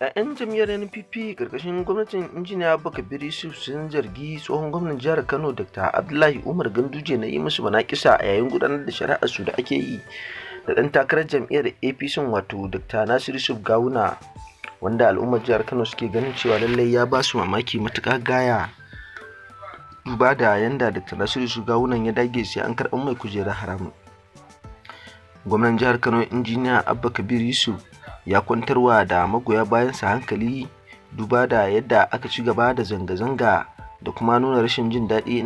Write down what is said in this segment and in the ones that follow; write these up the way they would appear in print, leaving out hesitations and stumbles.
'Ya'yan jam'iyyar NPP karkashin gwamnatin Injiniya Abba Kabir Yusuf sun zargi tsohon gwamnan jihar Kano Dr. Abdullahi Umar Ganduje na yi musu manakisa a yayin gudanar da shari'ar su da ake yi da ɗan takarar jam'iyyar APC, wato Dr. Nasiru Yusuf Gawuna, wanda al'ummar jihar Kano suke ganin cewa lallai ya ba su mamaki matuƙa gaya, duba da yanda Dr. Nasiru Yusuf Gawunan ya dage sai an karɓar mai kujerar haram. Gwamnan jihar Kano Injiniya Abba Kabir Yusuf ya kwantarwa da magoya bayansa hankali, duba da yadda aka ci gaba da zanga-zanga da kuma nuna rashin jin daɗi,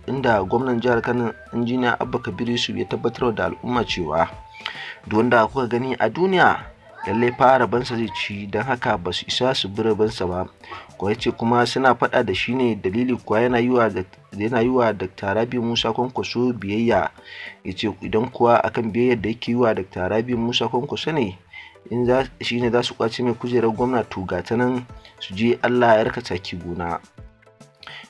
inda gwamnan jihar Kano Injiniya Abba Kabir Yusuf ya tabbatar da al'umma cewa duk wanda kuka gani a duniya, lallai fa rabansa zai ci, don haka ba su isa su bi rabansa ba. Ko ya ce kuma suna faɗa da shi ne, dalili kuwa yana yi wa Dr. Rabi Musa Kwankwaso biyayya. Ya ce idan kuwa akan biyayyar da yake yi wa Dr. Rabi Musa Kwankwaso ne in za shi ne za su kwace mai kujerar gwamna, to ga ta nan, su je Allah ya raka taki gona.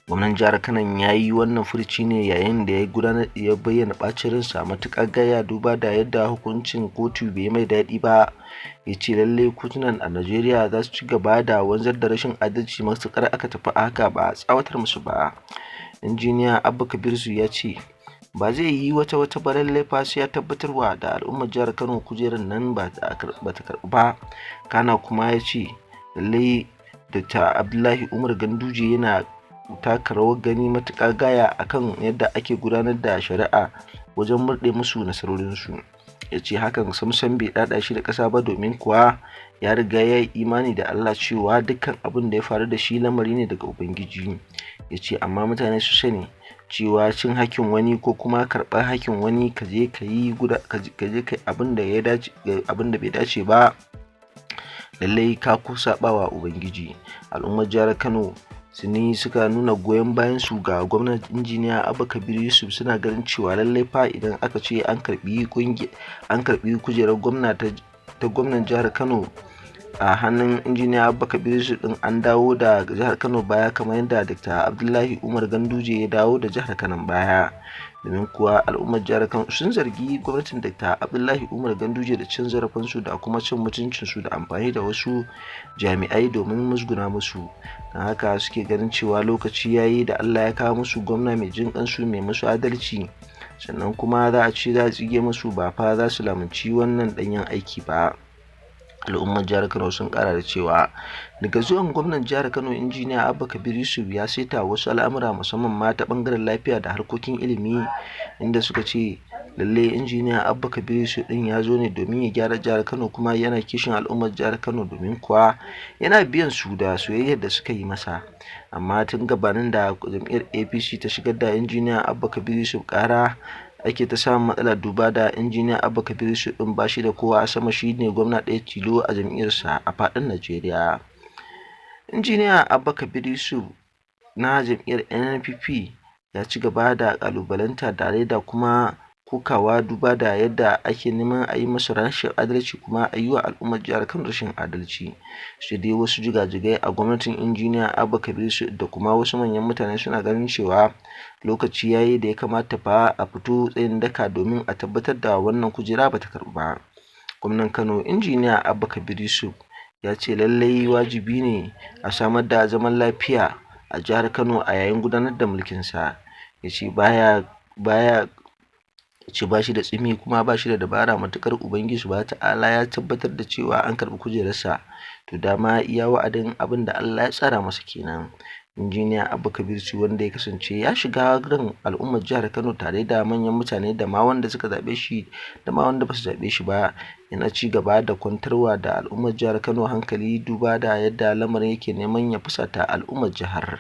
Gwamnan jihar Kano ya yi wannan furuci ne yayin da ya gudanar ya bayyana ɓacin ransa matuƙar gaya, duba da yadda hukuncin kotu bai mai daɗi ba. Ya ce lallai kotunan a Najeriya za su ci gaba da wanzar da rashin adalci matuƙar aka tafi a haka ba a tsawatar musu ba. Injiniya Abba Kabir ya ce ba zai yi wata wata ba, lallai fa sai ya tabbatarwa da al'ummar jihar Kano kujerar nan ba ta karɓu ba. Kana kuma ya ce lallai Dr. Abdullahi Umar Ganduje yana taka rawar gani matuƙa gaya akan yadda ake gudanar da shari'a wajen murɗe musu nasarorinsu. Ya ce hakan samsam bai ɗaɗa shi da ƙasa ba, domin kuwa ya riga ya yi imani da Allah cewa dukkan abin da ya faru da shi lamari ne daga Ubangiji. Ya ce amma mutane su sani cewa cin hakkin wani ko kuma karɓar hakkin wani, ka je ka yi abin da ya dace, abin da bai dace ba, lallai ka ku saɓawa Ubangiji. Al'ummar jihar Kano suni suka nuna goyon bayan su ga gwamnan Injiniya Abba Kabir Yusuf, suna ganin cewa lallai fa idan aka ce an karbi kujerar gwamna ta gwamnan jihar Kano a hannun Injiniya Abba Kabir Yusuf din, an dawo da jihar Kano baya, kamar yadda Dr. Abdullahi Umar Ganduje ya dawo da jihar Kano baya. Domin kuwa al'ummar jihar Kano sun zargi gwamnatin Dr. Abdullahi Umar Ganduje da cin zarafinsu da kuma cin mutuncinsu da amfani da wasu jami'ai domin musguna musu. Don haka suke ganin cewa lokaci ya yi da Allah ya kawo musu gwamna mai jin kansu, mai musu adalci, sannan kuma za a ce za a tsige musu, ba fa za su lamunci wannan danyen aiki ba. Al'ummar jihar Kano sun kara da cewa daga zuwan gwamnan jihar Kano Injiniya Abba Kabir Yusuf, ya saita wasu al'amura, musamman ma ta bangaren lafiya da harkokin ilimi, inda suka ce lalle Injiniya Abba Kabir Yusuf din ya zo ne domin ya gyara jihar Kano, kuma yana kishin al'ummar jihar Kano, domin kuwa yana biyan su da soyayyar da suka yi masa. Amma tun gabanin da jam'iyyar APC ta shigar da Injiniya Abba Kabir Yusuf kara ake ta samun matsala, duba da Injiniya Abba Kabir Yusuf din ba shi da kowa a sama, shi ne gwamna ɗaya tilo a jam'iyyarsa a faɗin Najeriya. Injiniya Abba Kabir Yusuf na jam'iyyar NNPP ya ci gaba da ƙalubalanta tare da kuma kokawa, duba da yadda ake neman a yi masa rashin adalci kuma a yi wa al'ummar jihar Kano rashin adalci. Sai dai wasu jigajigai a gwamnatin Injiniya Abba Kabir Yusuf da kuma wasu manyan mutane suna ganin cewa lokaci ya yi da ya kamata fa a fito tsayin daka domin a tabbatar da wannan kujera ba ta karɓu ba. Gwamnan Kano Injiniya Abba Kabir Yusuf ya ce lallai wajibi ne a samar da zaman lafiya a jihar Kano a yayin gudanar da mulkinsa. Ya ce baya ce ba shi da tsimi kuma ba shi da dabara, matuƙar Ubangiji subhanahu ta'ala ya tabbatar da cewa an karɓi kujerarsa, to dama iya wa'adin abin da Allah ya tsara masa kenan. Injiniya Abba Kabir, wanda ya kasance ya shiga ran al'ummar jihar Kano tare da manyan mutane, da ma wanda suka zaɓe shi da ma wanda ba su zaɓe shi ba, yana ci gaba da kwantarwa da al'ummar jihar Kano hankali, duba da yadda lamarin yake neman ya fusata al'ummar jihar.